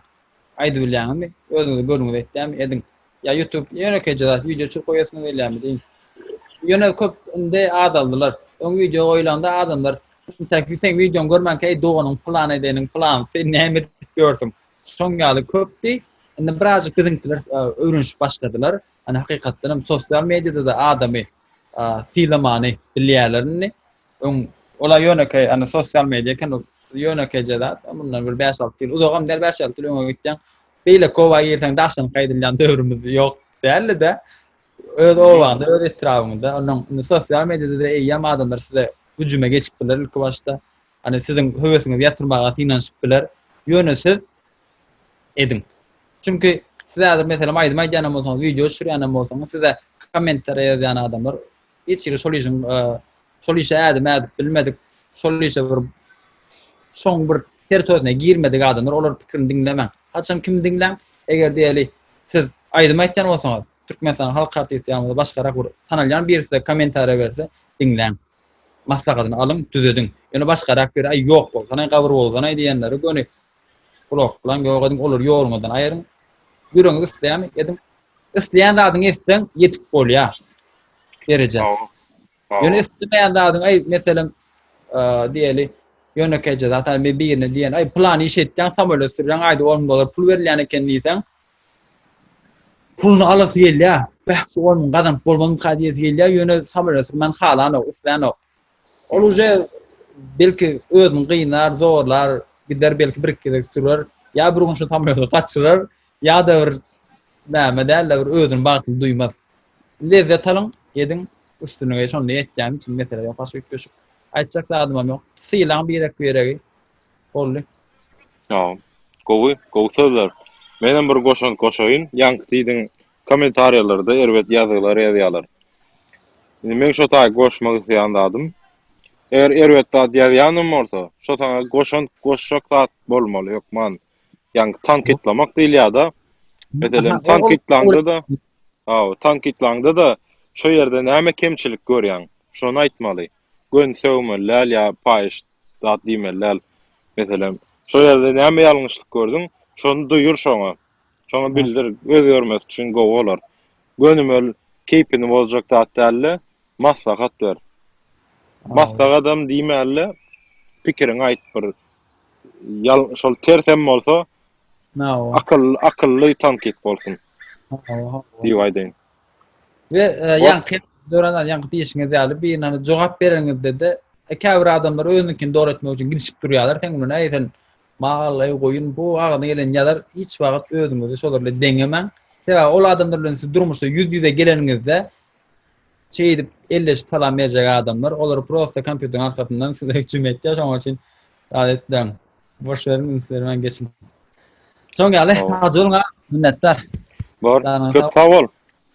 Aýdybilýäňizmi? Özüňize göwnüňiz ýetýärmi? Ediň. Ýa YouTube ýönekeýje zat wideo düşürip goýasyňyz gelýärmi diýiň. Ýöne köp indi azaldylar. Öň wideo goýulanda adamlar intäk seň wideoňy görmänkä eý doganyň pylan edeniň pylan sen näme edip ýörsüň. Şoň ýaly köpdi. Indi birazjyk biziňkiler öwrenişip başladylar. Hani hakykatdan hem sosial mediada-da adamy sylamany bilýärler indi. Öň ola ýönekeý hani sosial media eken ýönekeýje zat. Mundan bir 5-6 ýyl uzagam däl 5-6 ýyl öňe gitýäň. Beýleki oba girseň daşdan gaýdylýan döwrümiz ýok däldi-de. Öz obaňda, öz etrabyňda, ondan indi sosial mediada-da eýýäm adamlar size hüjüme geçip biler ilki başda. Hani siziň höwesiňizi ýatyrmaga synanyşyp biler. Ýöne siz ediň. Çünki siz häzir meselem aýdym aýdýan hem bolsaňyz, wideo düşürýän hem bolsaňyz, size kommentariýa ýazýan adamlar hiç hili şol işiň şol işe ädim ädip bilmedik, şol işe bir şoň bir territoriýasyna girmedik adamlar, olar pikirini diňlemäň. Haçan kimi diňläň? Eger diýeli siz aýdym aýtýan bolsaňyz, Türkmenistanyň halk artisti ýa bolmasa başgarak bir tanalýan biri size kommentariýa berse, diňläň. Maslahatyny alyň, düzediň. Ýöne başgarak biri aý ýok bolsanaý, gabyr bolsanaý diýenleri göni bloklaň, ýok ediň, olary ýoluňyzdan aýyryň. Ýüregiňiz isleýärmi? Ediň. Isleýän zadyňy etseň, ýetip bolýar derejä. Ýöne islemeýän zadyň, aý, meselem, diýeli, ýönekeýje zat, aý, men birine diýen, aý, pylan iş etýäň, samolýot sürýäň, aýda on dollar pul berilýän eken diýseň, puluny alasy gelýär. Bäh, şu on müň gazanyp bolmazmyka diýesi gelýär, ýöne samolýot sürmän halanok, islänok. Ol uje belki özüni gynar, zorlar, gider belki bir-iki gezek sürer, ýa bir gün şu samolýoty gaçyrar, ýa-da bir näme däl-de bir özüni bagtly duýmaz. Lezzet alyň, ediň, üstünlige şonda ýetýän üçin mesele ýok, başga üýtgeşik aýtjak zadymam ýok. Sylaň birek-biregi. Boldy. Ýa, gowy, gowy sözler. Menem bir goşant goşaýyn. Ýaňky diýdiň, kommentariýalarda erbet ýazgylar ýazýarlar. Indi meň şo taýy goşmak isleýän zadym, eger erbet zat ýazýanam bolsa, şo saňa goşant goşjak zat bolmaly hökman. Ýaňky tankytlamak diýilýär-de. Meselem, tankytlaňda-da, hawa, tankytlaňda-da şo ýerde näme kemçilik görýäň, şony aýtmaly. Göni sögmeli däl ýa paýyş zat diýmeli däl. Meselem, şo ýerde näme ýalňyşlyk gördüň, şony duýur şoňa. Şoňa bildir, özgermesi üçin gowy bolar. Gönümel keýpini bozjak zat däl-de, maslahat ber. Maslahatam diýmäli-de, pikiriňi aýt bir. Ýal, şol tersem bolsa, akyl, akylly tankyt bolsun. Diýip aýdaýyn. We e, ýaňky dören ýaňky diýişiňiz ýaly bir ýana jogap bereniňizde-de e, käbir adamlar özüniňkini dogry etmek üçin gidişip durýarlar. Sen bilen äý sen mal eý goýun bu agzyna gelen ýazar hiç wagt özüňizi şolar bilen deňemäň. Sebäbi ol adamlar bilen siz durmuşda ýüz-ýüze geleniňizde şeýdip elleşip salam berjek adamlar, olar prosta kompýuteriň arkasyndan size hüjüm etýär, şonuň üçin zat etmäň. Boş beriň, üns bermän geçiň. Şoň ýaly, sagja boluň, minnetdar. Bor, köp sag bol.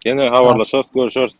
Ýene habarlaşarys, görüşeris.